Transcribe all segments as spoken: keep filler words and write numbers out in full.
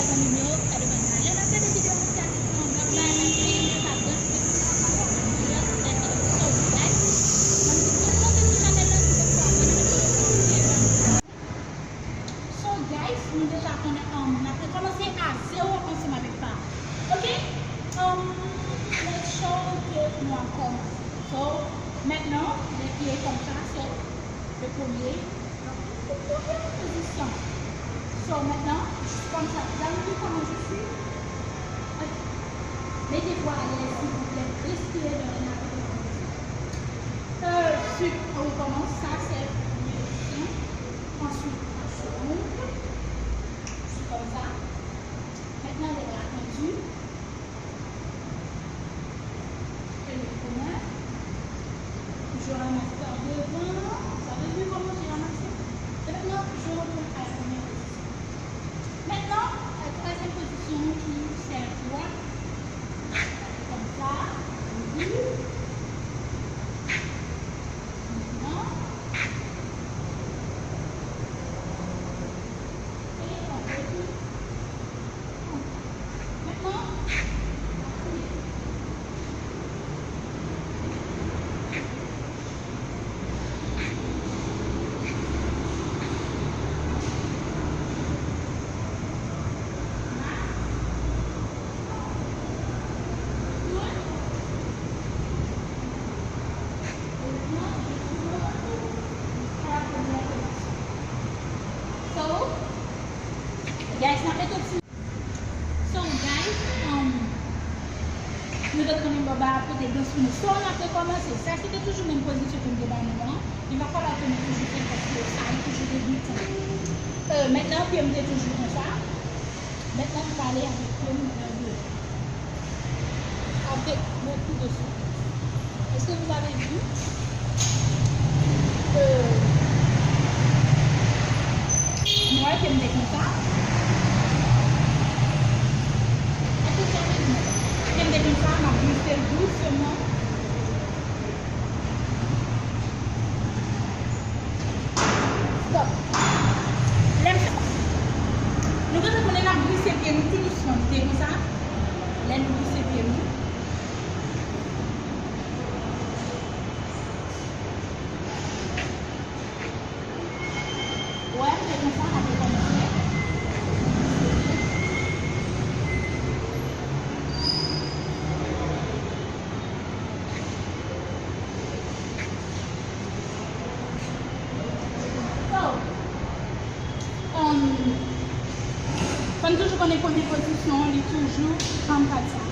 Zanmi m yo, sa depann nan lè n ap gade videyo a, si a ti fon anba, like, peye pa branche, depi nou ap pase videyo a, like, so, guys, mwen di tout moun ki sou chanèl la, si se pou abòne, mete yon ti j'aime. So, guys, nou deja konnen, um, n ap rekòmanse a zewo ansanm avèk pa. Ok? Um, make sure ke nou ap kòmanse. So, mentnan, lè ki e kòmsa, se le premye, le premye pozisyon. So, mentnan, jis kòmsa, gade kòman je suis. Ok. Mete vwa alèz, silvouplè. Respire byen, n ap rekòmanse. Euh, sup, on recommence. Sa, se premye pozisyon. Answit, on se roule. Jis kòmsa. Mentnan, lè a tandi. Rele kounya. Je ramasse par devant. Vous avez vu comment j'ai ramassé? Et maintenant, je retourne à la première position. Maintenant, la troisième position qui sert à quoi? Comme ça. Mhm. Maintenant. Et on retourne. So, guys, n ap mete ti So, guys, um, nou dwe konnen bò ba a pote dans pou nou. So, n ap rekòmanse. Sa, se te toujou menm pozisyon ke m te ba nou an. Il va falloir ke nou toujou fè, paske sa, li toujou debitan. Euh, mentnan, pye m te toujou konsa. Mentnan, m prale avèk pye m nan devan. Avec beaucoup de souplesse. Est-ce que vous avez vu? Euh, nou wè ke m te konsa. Est-ce que vous avez vu? Ke m te konsa, m ap glise l dousman. Stop. Lè m, nou gentan konnen n ap glise pye nou tou dousman. Te konsa. Lè nou glise pye nou. Wè, se konsa n ap rekòmanse. So, um, fò n toujou konnen premye pozisyon an, li toujou, kòm pa di sa.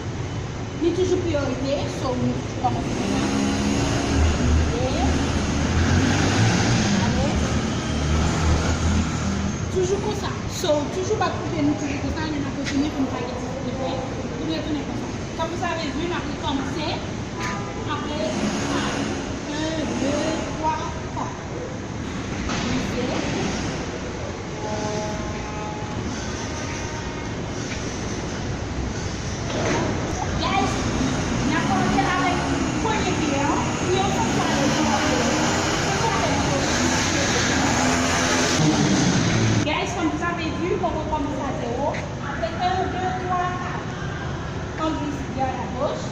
Li toujou priyorite, so, nou toujou kòmanse konsa. E, ale. Toujou konsa. So, toujou bat pou pye nou toujou konsa, lè n ap retounen pou nou pa gen difikilte, pou nou retounen konsa. Comme vous avez vu, n ap rekòmanse. Apre sa, un, deux, trois, quatre. Glise. Guys, n ap kòmanse avèk premye pye an. Pye w sot pale jan w ap pale. Se sa avèk pye w. Guys, comme vous avez vu, on recommence à zéro. Après un, deux, trois, quatre. On glisse vers la gauche.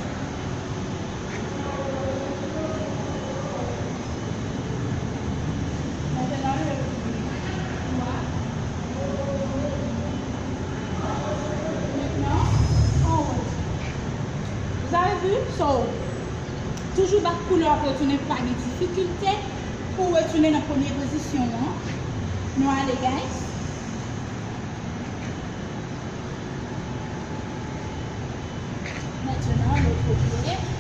Maintenant, le droit. Maintenant, on retire. Vous avez vu? So, toujou bat pou lè w ap retounen pou pa gen difikilte pou w retounen nan premye pozisyon an. Nou ale, guys. Maintenant, l'autre pied.